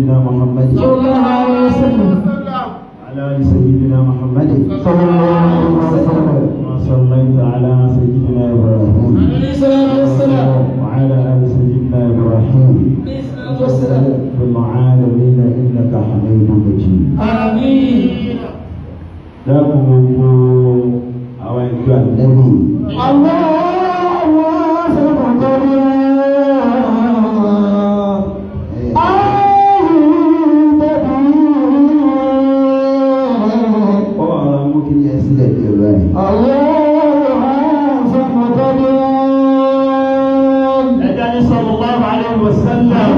سيدنا محمد صلى الله عليه وسلم. على آل سيدنا محمد صلى الله عليه وسلم. كما صليت على سيدنا إبراهيم عليه الصلاة والسلام. وعلى آل سيدنا إبراهيم عليه الصلاة والسلام. في العالمين إنك حميد مجيد. آمين. Dákun gbogbo àwọn ìjọ ànábì. Ó wà wọn mú kí ní ẹ sílẹ̀ bí ọ̀rọ̀ yìí. Ẹja ní sallallahu alaihi wasallam.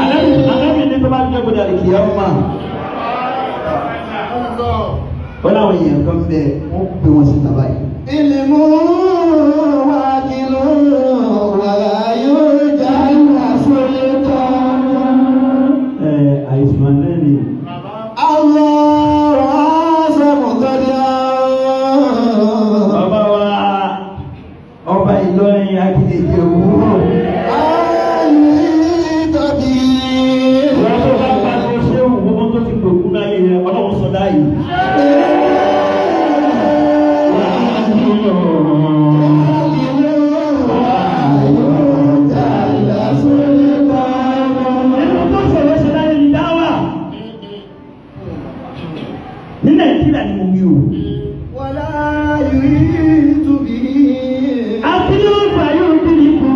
Ànábì ní tó bá jẹ́ gbọdọ̀ àlìkìyà ọmọ. Ó láwọn èèyàn kan bẹ wọ́n gbé wọn síta báyìí. Ilmu wakilu wala yujalla sultan. Ẹ àìsàn náà ni. Allahu azamu qadar. Bàbá wa ọba Ìlọrin Akíndèjì òwúrọ̀. Ayi tabi. Ìwọ́n tó bá bá tó ṣé òun gbogbo tó ti gbòkú náà yẹ ọlọ́run sọ dáyìí. Nínú tó ṣòro ṣe láyé ní dáwà. Ní Nàìjíríà ni mo wí o. Wala yuhitu bihi. Akíló fà yóò bí ikú.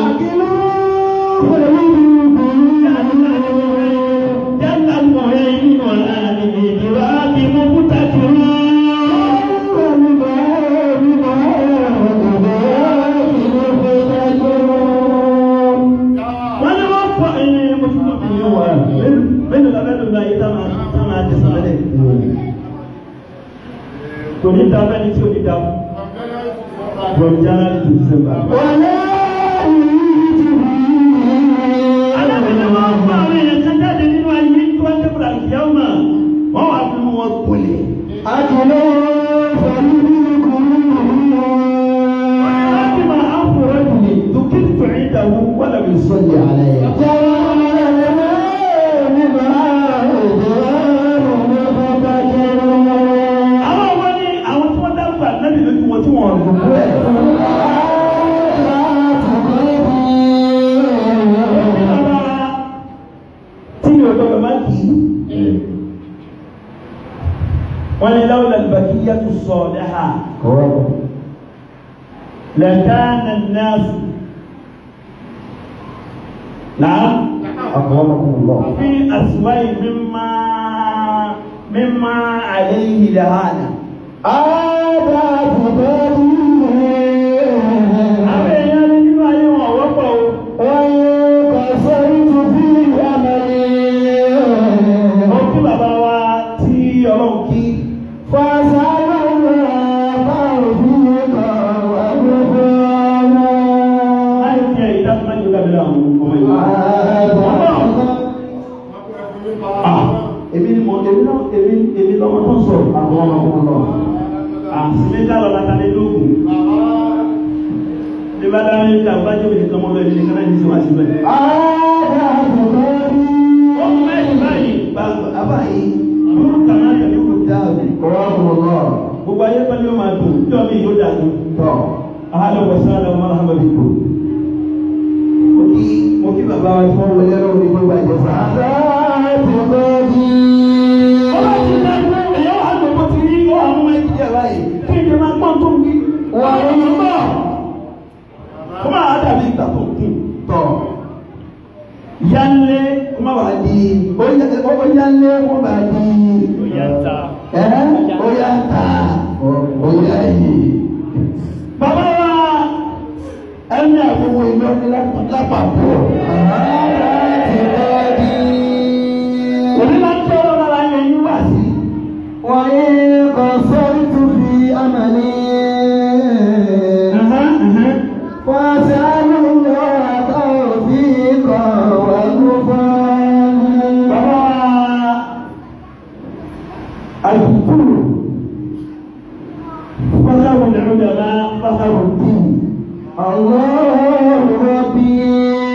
Akilu Jálá mọ̀ ẹ́ nínú àmì ìdúrà bí mo kúta jù lọ. Wọ́n ní wọ́n fọ ẹni mo tún tóbi yín wá. Mélòó la mélòó la yé táwọn àjẹsán lẹ́lẹ̀. Kò ní da fẹ́ni tí ò ní da fún. From January to December. Alábìnrin wọn fún àwọn èèyàn kan jáde nínú ayé tó wá dé fúlàní ìyá ọmọ. Wọ́n wà fún wọn kólé. Láti máa ń fòrò jùlẹ̀ dùkìtù ìdáwó wọ́n lè sọ yà á yẹ. Àwọn ọmọ ní àwọn tí wọ́n dárúkọ ànábì lójú wọn tí wọ́n rò pé. Tí mi ò gbọdọ̀ má kì í. Wọ́n ní láwùlà ìbàkíyà tó sọ ọ́ لكان الناس نعم أكرمكم الله. في أسوأ مما عليه لهانا. Àwọn èèyàn ní nínú ayé wọn wọ́pọ̀ o. Ó kí bàbá wa tí Ọlọ́run kí. Láì fi ẹ̀yìn dákú máa ń jẹ́ kábílẹ̀ àwọn ọmọ ìlú. Èmi ni mo èmi náà èmi èmi lọ́mọ tó ń sọ̀rọ̀. أكرمكم الله. Àsìmẹ́ta lọ látàlé lóògùn. Ní bá dáná ní ìta bá jẹ́ òní kan mọ́ lọ́ọ́ ilé kan náà ní ìṣèwà síbẹ̀. Ó mú mẹ́rin báyìí bàbá yìí lóru kàná tẹ̀lé kò dáàbò. أكرمكم الله. Gbogbo ayé pẹ̀lú yóò máa dùn, jọ́ mi yóò dàdú. Tọ́. Ahlan wa sahlan wa marhaban bikum. Mo kí bàbá wa tí wọ́n wọlé lọ́wọ́ ní gbogbo àjẹsà. Ọba ti dá ẹgbẹ́ ẹ̀yọ́ wà lóko ti rí ó àwọn ọmọ ẹ̀jẹ̀ báyìí. Kí ni máa gbọ́n tó ń wí? Wà á lọ bọ̀. Kó máa dàbí ìgbà tó kù. Tọ́. Yánlé kó má bàa di. Ó yánlé kó bá di. Ẹ́ ó yá ta. Ó yá yìí. Bàbá wa Ẹni àgbogbo Ìlọrin lápapọ̀. òní máa ń tọ́ ọ̀rọ̀ ara yẹn yín wá sí. Bàbá wa alukuru fọ́sáwù lẹ́rọ̀dàmá fọ́sáwù dùn. الله ربي.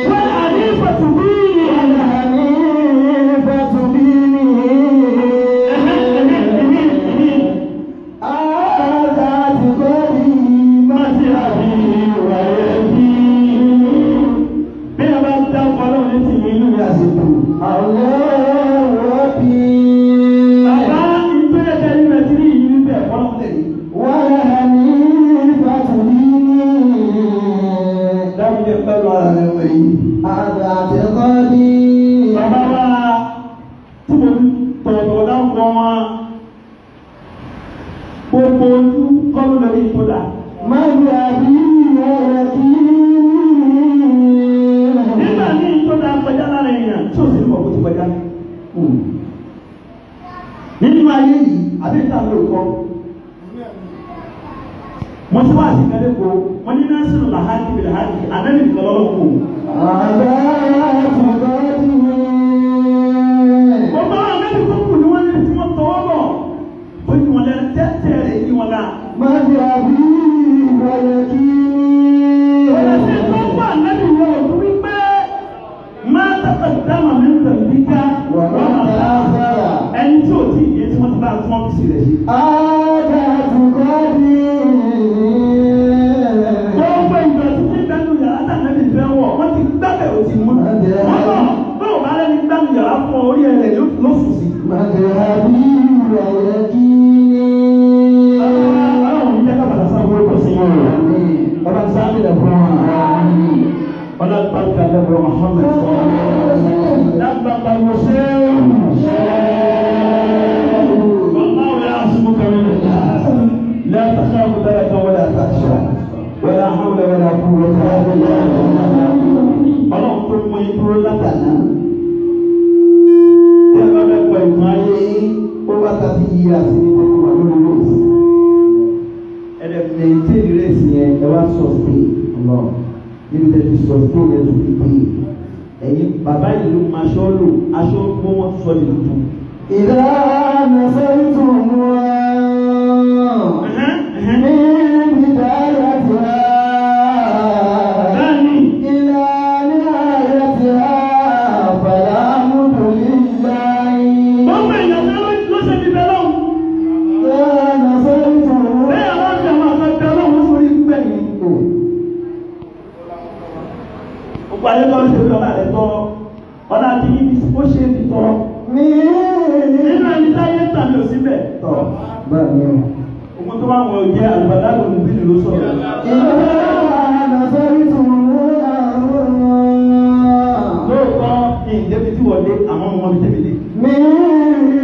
والحنيفة ديني. والحنيفة ديني. هذا اعتقادي مذهبي ويقيني. Bí a bá dá ọlọ́run létí mi inú mi á sì dùn. الله ربي. Bàbá ìgbélé tẹ́lẹ̀ rẹ̀ ti rí ìlú bẹ̀ fọlọ́run tẹ̀lé. والحنيفة ديني. Dábìlẹ̀ pẹ̀lú ara rẹ̀ wọ̀nyí. هذا اعتقادي. Bàbá wa tí mo tọ̀tọ̀ dáńkọ wọn gbogbo ojú kọ́lù lórí ìtọ́jà. مذهبي ويقيني. Nígbà ní ìtọ́jà kọjá lára èèyàn tí ò sì ń bọ̀ bó ti kọjá. Nínú ayé yìí, àbí ìta ló kọ́. Mo ti wá sí ìkàlẹ́kọ̀ọ́, wọ́n ní Násìrò Làhákì bìlà Hákì, ànábì nìkan lọ́wọ́ kù. هذا اعتقادي. Gbogbo àwọn ànábì tó kù ni wọ́n ní tí wọ́n tọwọ́ bọ̀. Ó ní wọn lẹ́nu tẹ́tẹ́ rẹ̀ yí wọn náà. مذهبي ويقيني. Ọ̀rẹ́sẹ̀ tó wà lẹ́nu wọ̀ ọ̀dún wípé máa tọ́ka dáhùn àmì ń tẹ̀lé níta وما تأخر. ẹni tí ò tí ì yé tí wọ́n ti bá tún ọ́fíìsì rẹ̀ ṣe. هذا اعتقادي. Gbogbo ìgbà títí gbẹ́nu yàrá tàbí ìfẹ́ wọ̀ wọ́n ti gbẹ́bẹ̀ ò ti mú. Wọ́n bọ̀ báwo bá lẹ́ni gbẹ́nu yàrá fún ọ orí ẹ̀rẹ̀ ló sùn sí. مذهبي ويقيني. Ọlọ́run ní jẹ́ kábàtà sáà wọ́n kọ̀ sí yóò. Ọba ti sáà nílẹ̀ fún wa. Ọlọ́run lẹ́bùrọ̀ Muhammad lágbàgbà wọ ṣéwù. والله يعصمك من الناس لا تخاف ذلك ولا تخشى ولا حول ولا قوة إلا بالله. Ọlọ́run tó mú yín dúró látàná. Bí ẹ bá fẹ́ pọ̀ ìtàn ayé yín, Ó bá ta sí iye àti ní gbogbo wà lórí rèsì. Ẹ dẹ̀ maintain rèsì yẹn, ẹ wá sustain. Níbi tẹ́ ti sustain ẹ̀ tó fi dé. Ẹ̀yin bàbá yìí ló máa aṣọ lò, aṣọ gbó wọn sọ ní tuntun. إذا نصرتم من بدايتها Bẹ́ẹ̀ni, إلى نهايتها فالحمد لله. gbogbo èèyàn náà ló ṣe fi bẹ́ẹ̀ lọ́hùn. إذا نصرتم Bẹ́ẹ̀ àwọn àti àwọn àgbà bẹ́ẹ̀ lọ́hùn sórí gbẹ̀yìn. Gbogbo ayé lọ́ọ́ ṣe fi ọlá rẹ̀ tọrọ. Ọlá àti yíbi ó ṣe é fi tọrọ. من Nínú ẹni táyé tàbí òsì bẹ̀. Tọ̀ bẹ́ẹ̀ ni o. Ogun tó bá wọn jẹ́ àlùbàdà lòun bí ló sọ̀rọ̀. إذا نصرتم Lóòótọ́ ní ìdẹ́bi tí wọ́n dé àmọ́ mo mọ bí tẹ̀mí dé. من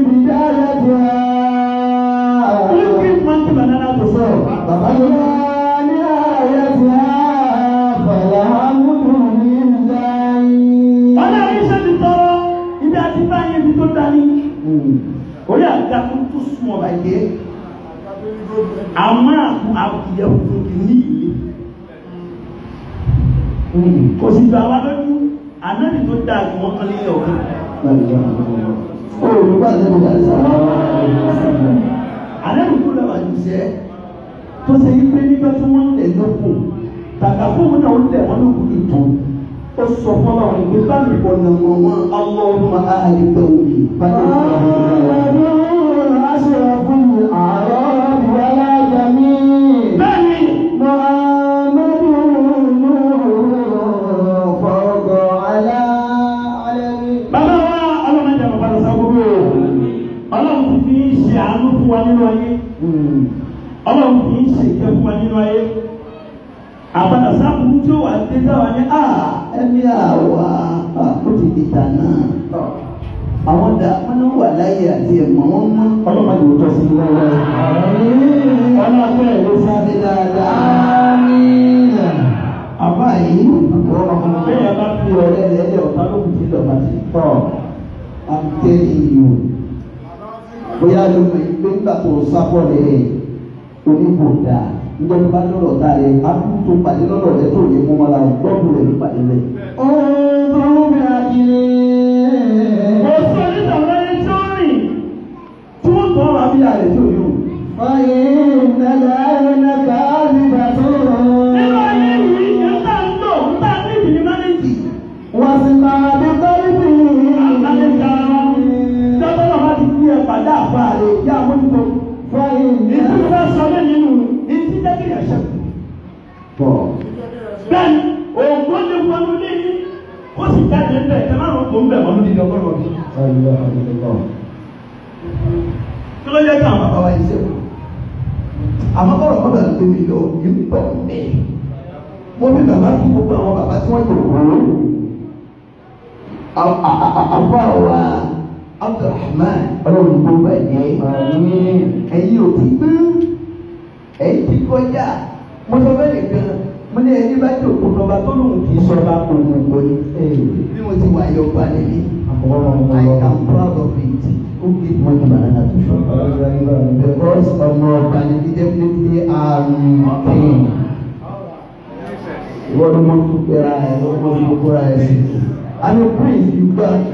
بدايتها Who give monkey banana to sell? Bàbá yóò إلى نهايتها فالحمد لله. Ọlá yìí ṣe ti tọrọ ibi àti báyìí ibi tó dání. Orí àga tó tún sún ọ̀bà jẹ́. Àmọ́ àkú àkùyẹ funfun kì í ní ìlé. Kò sì gbà wá lójú. Ànábì tó dáa jù wọ́n kan ní ọ̀kan. Olùkọ́ àti ẹ̀dá sáà. Ànábì tó lọ́wọ́ àjùṣẹ́ tó ṣe yí pé nígbà tí wọ́n lẹ̀ lóko kàkà fóun náà ó lẹ̀ wọ́n lóko tuntun. Ó sọ fún ọlọ́run pé bá mi bọ̀ nà wọ́n wọ́n Allahumma ahli qawmi. محمد أشرف الأعراب والعجم. Bẹ́ẹ̀ni. محمد نور فوق على علم. Bàbá wa ọlọ́run jẹ́ bàbá lọ sábúrú o. Ọlọ́run ti fi ń ṣe àánú fún wa nínú ayé. Ọlọ́run fi ń ṣe ìkẹ́ fún wa nínú ayé. Àbàdà sábúrú tí ó wà dé táwa ní à. Ẹni àwa ó ti di tànà. Àwọn dà wọ́n náà wà láyé àti ẹ̀mọ́ wọn mọ́. Ọlọ́run yóò tọ́ sí ilé wa. Ọlọ́run bẹ́ẹ̀ ló Sáré dáadáa. آمين. Àbá yìí bẹ́ẹ̀ bá fi ọ̀rẹ́ rẹ̀ lẹ̀ ọ̀tá ló kù sí lọ́ba sí. I'm telling you. Bóyá ló mọ̀ pé nígbà tó sábọ̀ rẹ̀ oníbòdà níjọ́ tó bá lọ́rọ̀ tá rẹ̀ akú tó pàdé lọ́rọ̀ rẹ̀ tó lè mú mọ́ra gbọ́dọ̀ rẹ̀ ló pàdé rẹ̀. انظروا بعقلي. Kò sí onítàwọn ẹni tí ó rìn tí wọ́n tọ́ ọ̀rọ̀ abíyá rẹ̀ tí ò ní o. فإن العين كاذبة. Nínú ayé yìí, Bẹ́ẹ̀ni, òògùn lè wọnú lé yín, ó sì jáde ń bẹ̀, ẹ má rò kó ń bẹ̀ wọ́n lódìdí ọgọ́rùn-ún ọdún. Kí ló yẹ kí àwọn Bàbá wa yìí sẹ́wọ̀n. Àmọ́ kọ̀rọ̀ kọ́ bẹ̀rẹ̀ pé mi lọ yìí pọ̀ mẹ́. Mo bí bàbá fún gbogbo àwọn bàbá tí wọ́n yòó wò. Àfa wa Abdulrahman ọlọ́run gbogbo ẹ̀yẹ. Ẹ̀yin ò ti gbé. Ẹ̀yin ti kọjá. Mo sọ fẹ́ nìkan. Mo ní ẹni bá jòkó lọ́ba tó lóun kì í sọba òun kò ní. Bí mo ti wà yọ ọba níbí. I am proud of it. Who give money banana to shop? Because ọmọ ọba ni mi definitely am king. Ìwọ ló mọ fún pera ẹ, ló mọ fún kóra ẹ sí. I'm a prince, you got it.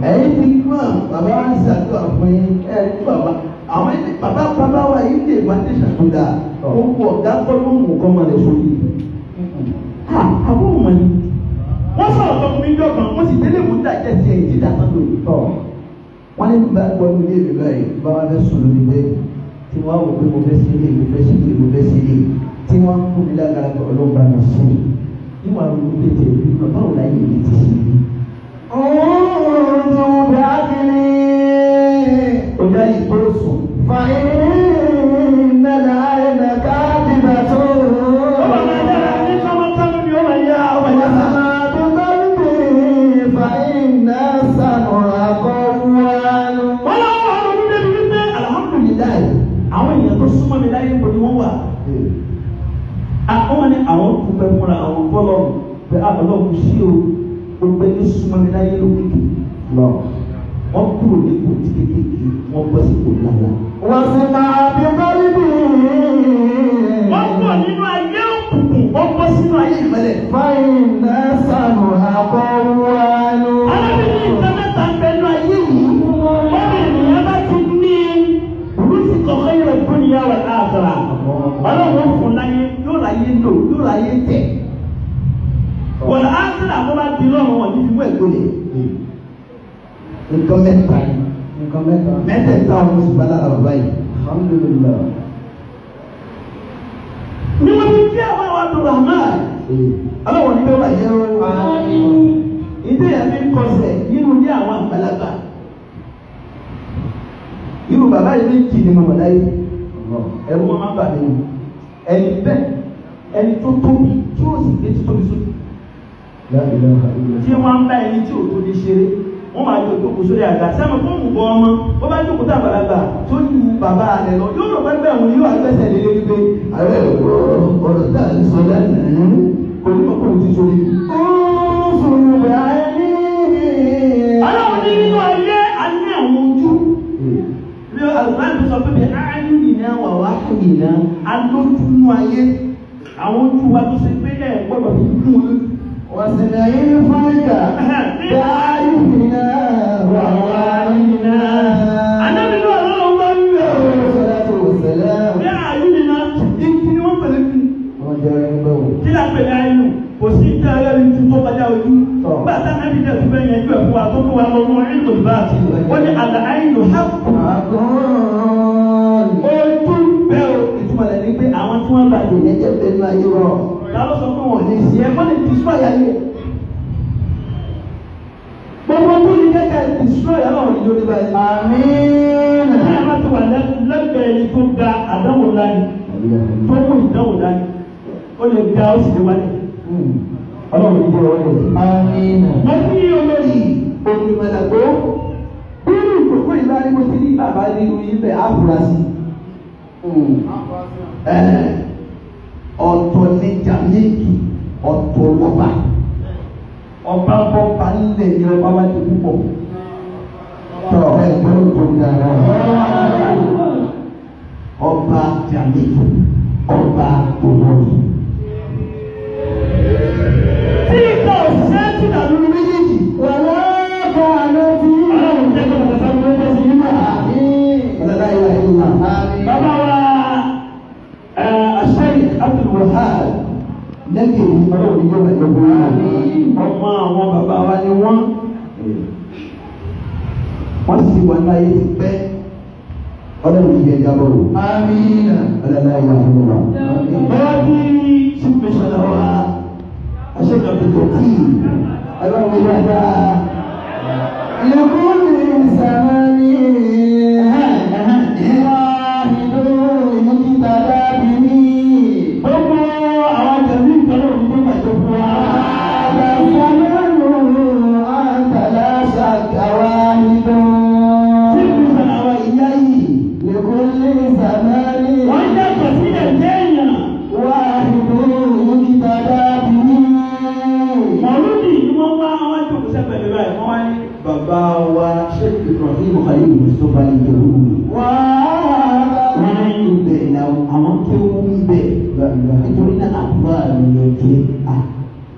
Ẹ̀yin ti gbọ́n, bàbá wa ń ṣàdúrà fún yín, ẹ̀ ní bàbá. Àwọn ẹni bàbá bàbá wa yìí lè foundation tó dáa. Gbogbo ọ̀gá kọ́ ló ń mú kọ́ mọ́ lẹ̀ sórí. Àbúrò mọ̀ ni. Wọ́n sọ̀rọ̀ sọ fún mi jọ kan, Wọ́n sì délé mú dájẹ́ sí ẹ̀yìn dídá tán lórí. Wọ́n ní bá gbọ́ ní ilé mi báyìí, bá wá fẹ́ sùn lórí bẹ́ẹ̀. Tí wọ́n á wò pé mo fẹ́ sí ilé, mo fẹ́ sí ilé, mo fẹ́ sí ilé. Tí wọ́n kú mi lágara pé Ọlọ́run bá mi sí. Níwọ̀n àwọn olùgbé tẹ̀ bí wọn báwo láyé mi ti ṣe rí. انظر بعقلي Ọjà yìí tó sùn. فإن العين كاذبة Ó bá máa dára ní tọ́mọ́tọ́mọ́ ni ó máa yá ọmọ yá. وما بقلبي فإن السمع قوال Wọ́n lọ́wọ́ àwọn olùdíje mi wípé alhamdulilayi àwọn èèyàn tó súnmọ́ mi láyé ń bọ̀ ni wọ́n wà. Àwọn ní àwọn dúpẹ́ fúnra àwọn fọlọ́ pé Ọlọ́run sí o, gbogbo ẹni súnmọ́ mi láyé ló kìkì. Wọ́n kúrò ní kò tí kékeré, wọ́n bọ́ sí kò lálá. واسمع بقلبي Wọ́n pọ̀ nínú ayé òkùnkùn, wọ́n bọ́ sínú ayé ìmọ́lẹ̀. فإن السمع قوال Arábìnrin ìtàn mẹ́ta ń bẹ nínú ayé yìí. Wọ́n ní ènìyàn bá ti ní rúsì kọ̀ọ̀kan yóò dún ní yàrá àgbà. Ọlọ́run fún láyé Yóò láyé lò, yóò láyé tẹ̀. Wọ̀n á sí làwọn bá di lọ́rùn wọn ní Ìwé ìgbòlè. Nǹkan mẹ́ta ni. Nǹkan mẹ́ta. Mẹ́tẹ̀ẹ̀ta ọ̀hún sì bá lára bàbá yìí. Alhamdulillah. Ní wọ́n ti kí àwọn àwọn Abdulrahman. Ọlọ́wọ̀n ní bẹ́ẹ̀ wà yẹ o. Ìdí yẹn fi ń kọsẹ̀ nínú ní àwọn àgbàlagbà. Irú bàbá yìí méjì ni mo mọ̀ láyé. Ẹ̀rù wọn máa ń bà mí ni. Ẹni bẹ́ẹ̀ ẹni tó tóbi tí ó sì gbé títóbi sókè. La ilaha illallah. Tí wọ́n ń bá ẹni tí ò tó ní ṣeré, wọ́n máa jọ jókòó sórí àga. Sẹ́mi fún òmùgọ̀ ọmọ, ó bá jókòó tá àgbàlagbà tó ju bàbá rẹ̀ lọ, yóò rò pé bẹ́ẹ̀ òun yóò àgbẹ̀sẹ̀ lé lórí pé Ààrẹ ọ̀rọ̀ tá à ń sọ lánàá kò ní mọ̀ kó o ti sórí. انظر بعيني Ọlọ́run ní nínú ayé a ní àwọn ojú. Bí Alùpàdé sọ pé bí ààyè ìná wà wá ìná, a lójú nú ayé. Àwọn ojú wa tó ṣe pé ẹ̀ gbọ́dọ̀ fi kún un lójú. وصنع الفلك بأعيننا وأعيننا Ànábì náà lọ́wọ́ bá ń bẹ̀ ọ́. والصلاة والسلام Bí ààyè ìná, ìkí ni wọ́n pèlè kí. Kí la pèlè ayé nù? Kò sí ìtẹ́ ẹlẹ́rìí ju tó kọjá ojú. Bàtà nábì dẹ̀ tún fẹ́ yẹn ju ẹ̀fún wa tó kó wa lọ mọ ìlú bá ti. Wọ́n ní àlà ayé nù hàkù. أقول Ojú bẹ́ẹ̀ o, ìtumọ̀ rẹ̀ ni pé àwọn tí wọ́n bá yìí. Ìyẹn jẹ́ bẹ́ẹ̀ ní ayé rọ̀. Ta ló sọ pé wọ́n lè ṣe é? Wọ́n lè destroy ayé. Gbogbo tó ní kẹ́kẹ́ destroy ọlọ́run ní lórí báyìí. آمين Bí a bá ti wà lẹ́gbẹ̀ẹ́ ẹni tó ga àdánwò dání, tó mú ìdánwò dání, ó lè ga ó sì lè wálé. Ọlọ́run ní jẹ́ wọlé. آمين Mo ní olórí Omi mọ̀lẹ́kọ́. Bírú ìkókó ìbárí mo ti ní bàbá nínú ibẹ̀ áfúrásì. Ọ̀tọ̀ ní Jàmíkì, ọ̀tọ̀ lọ́ba. Ọba bọ́ba ńlẹ̀ ní ọba wá ti púpọ̀. Tọ́ ẹ gbọ́dọ̀ tó ń dára. Ọba Jàmíkì, ọba Òwòrì. tí ìka òṣìṣẹ́ ti dàrú ní méjèèjì. ولا كان في Ọlọ́run jẹ́ kí wọ́n sáré wọ́n bọ́ sí yín náà. آمين Ọlọ́lá ìlà ìlà. آمين Bàbá wa Sheikh Abdul Wahab lẹ́yìn èyí ọlọ́run yóò wà lọ́wọ́ ọmọ àwọn bàbá wa ni wọ́n wọ́n sì wà láyé ti pẹ́ ọlọ́run yìí ẹja bọ̀ wò آمين ọlọ́lá ìlà ìlà. bọ́lá bí Mustapha Ìjẹ̀bú-Òde. Wọ́n ní ibẹ̀ náà àwọn kéwú ibẹ̀ nítorí náà àbúrò mi ló jẹ́ à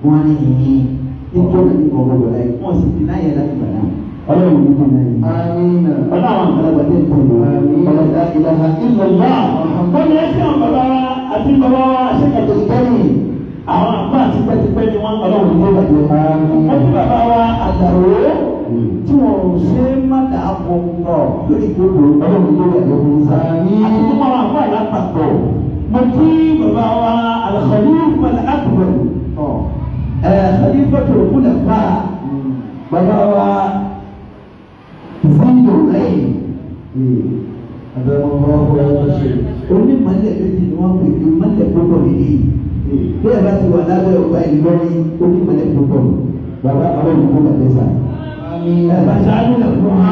wọ́n ní yìnyín nítorí ní kọ̀ọ̀kan wọ̀ láyé wọ́n sì ti náà yẹ láti gbà náà. Ọlọ́run ní kò náà yìí. Àmín. Ọlọ́run àwọn Àgbàlagbà tẹ̀ ń tẹ̀lé. Àmín. Ọlọ́dà ìlànà ìlọ́lá. Wọ́n ní ẹsẹ̀ àwọn bàbá wa àti bàbá wa ṣẹ́kẹ̀tẹ̀ Ìkẹyìn. àwọn àgbà tipẹ́tipẹ́ ni wọ́n ọlọ́run Ọlọ́run ló bàjẹ́. Wọ́n ti bàbá wa àdàrò Tí wọn ò ṣe é má dà á pọ̀ lórí ìjókòó ọlọ́run ló bàjẹ́ fún sá. Àmín. Àti gbogbo àwọn àgbà lápapọ̀. Mo kí bàbá wa Al-Khalifa Al-Akbar. Khalifatul Khulafa bàbá wa Zindo lẹ́yìn. Onímọ̀lẹ̀ méjì ni wọ́n pè ní mọ̀lẹ̀ púpọ̀ nìyí. Bí ẹ bá ti wà lábẹ́ ọgbà Ìlọrin onímọ̀lẹ̀ púpọ̀. Bàbá ọlọ́run kó bàjẹ́ sá. Àmín. Ẹ bá ṣáájú lẹ̀ fún wa.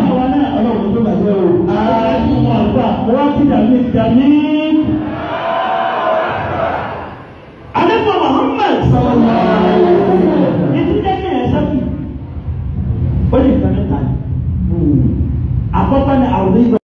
Àwọn náà ọlọ́run tó bàjẹ́ o. Àwọn àgbà wọ́n ti dàbí dàbí. Adébọ̀ Muhammad ìdí jẹ́ kí ẹ̀ sẹ́kù. Ó lè fẹ́ mẹ́ta ni. Àkọ́kọ́ ni àrùn.